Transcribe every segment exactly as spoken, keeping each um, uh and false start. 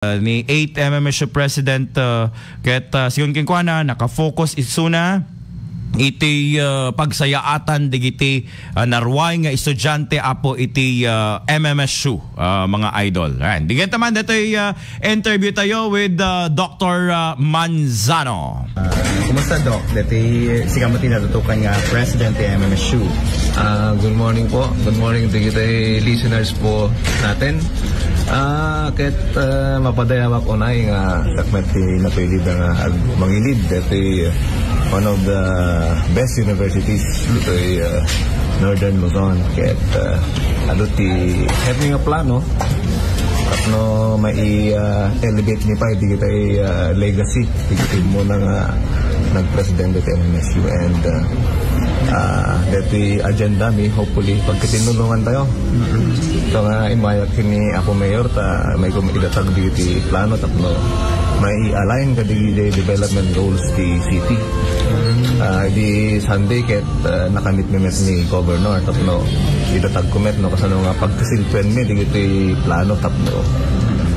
ni eight M M S U President, uh, ket, uh, sigun kenkuana, nakafocus isuna iti, uh, pagsayaatan dagiti, uh, naruay nga estudiante apo iti, uh, M M S U, uh, mga idol. Ayan. Di gayam man, ditoy, uh, interview tayo with, uh, Doctor, uh, Manzano. Ah, kumusta, Doc? Dati, sika mo tinatutukan nga president ti M M S U. Ah, good morning po. Good morning, dagiti listeners po natin. Ah, ket, ah, mapadayawak unay nga sakmet ti napilida nga ag-, mangilid dati one of the best universities ditoy, ah, Northern Luzon. Ket, ah, adu ti, ket nga plano, tapno mai, ah, elevate ni pay dagiti, ah, legacy, dagiti muna nga nagpresidente ti M M S U and, ah, ah, dati agenda mi, hopefully, pagkatinulungan tayo. So nga, imayak kini Apo Mayor, ta may kum-, idatag dagiti plano tapno mai-align kadagiti development goals ti city. Ah, di Sunday ket, ah, nakamit mi met ni Governor tapno idatag ko met no kasano nga pagkasilpuen mi dagiti plano tapno,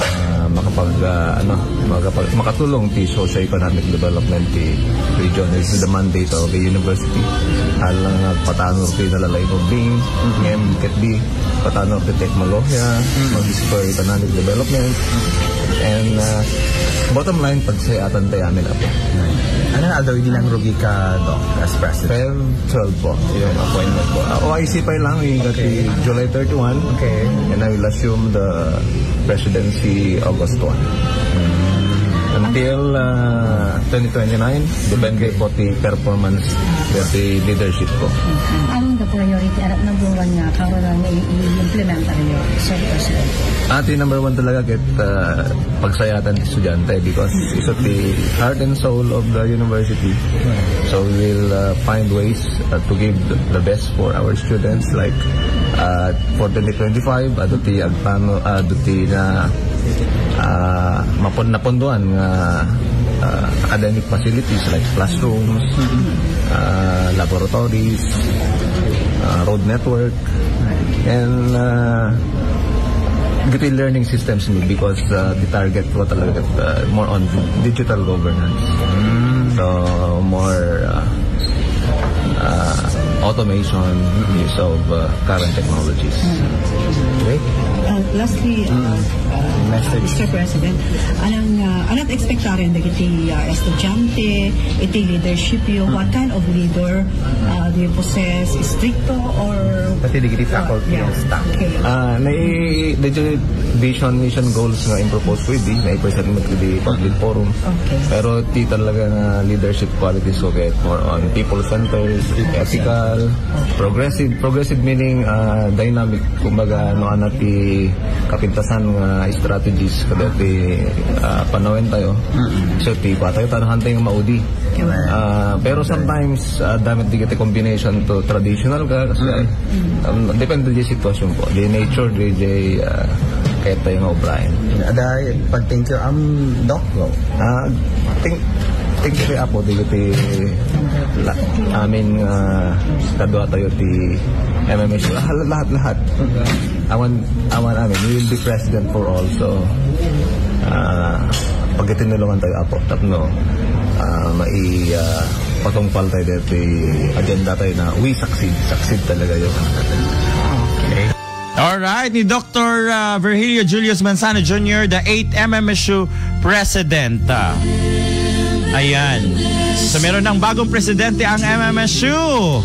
ah, makapag, ah, ano, makapag-, makatulong ti socio-economic development ti region. This is the mandate of the university. Alang nga patanor ti nalalaing ubbing, ngem ket di patanor ti teknolohiya, mag-spur economic development, and, ah, bottom line, pagsayaatan tayo amin, Apo. Ano nga aldaw idi nangrugi ka, Doc, as president? Feb twelve po, yung appointment po. Ah, O I C pa lang, yung Okay. July thirty-one. Okay. And I will assume the presidency August one. Until, ah, twenty twenty-nine, depende Okay. po ti performance dati leadership ko. Anong the priority? Anak ng buwan nga, karon nga i-, i-implement tayo, Sir President? Ah, ti number one talaga, ket, ah, pagsayaatan ti estudiante because isu ti heart and soul of the university. So we will, uh, find ways, uh, to give the, the best for our students, like, uh, for twenty twenty-five, adu ti agpano, adu ti na, uh, mapon-, napondoan nga, uh, academic facilities like classrooms, uh, laboratories, uh, road network, and, uh, dagiti learning systems mi because, uh, the target ko talaga, uh, more on digital governance. So, more, uh, uh, automation, use of, uh, current technologies. Okay? Uh, lastly, uh, uh, Message. Mister President, anong, uh, anong expectaren dagiti, uh, estudiante, iti leadership you? What kind of leader, uh, do you possess? Stricto or Pati dagiti faculty Yeah. and staff. Okay. Ah, nai-, dagiti vision, mission, goals nga impropose ko idi, nai-present mo iti public forum. Okay. Pero ti talaga nga leadership qualities ko ket more on people-centered, ethical, progressive. Progressive meaning, ah, dynamic. Kumbaga, no, ana ti kapintasan nga strategies kadati, ah, panawen tayo. So, ti pa tayo, tanuhan tayo nga maudi. Ah, pero sometimes, ah, damit di kita combination to traditional ka, kasi, um, depende di sitwasyon po. Di nature, di, di, ah, kaya tayo nga obrahin. Ada, pag thank you, am, Doc, no? Ah, thank, thank you, Apo, di kita la-, amin, ah, kadwa tayo ti M M S U. Ah, lahat, lahat. Awan, awan amin. We will be president for all. So, ah, pagkatinulungan tayo, Apo. Tapno, ah, mai-, ah, patungpal tayo dito, agenda tayo na we succeed. Succeed talaga yun. Okay. Alright, ni Doctor, ah, Virgilio Julius Manzano Junior, the eighth M M S U President. Ah, ayan. So, meron ng bagong presidente ang M M S U.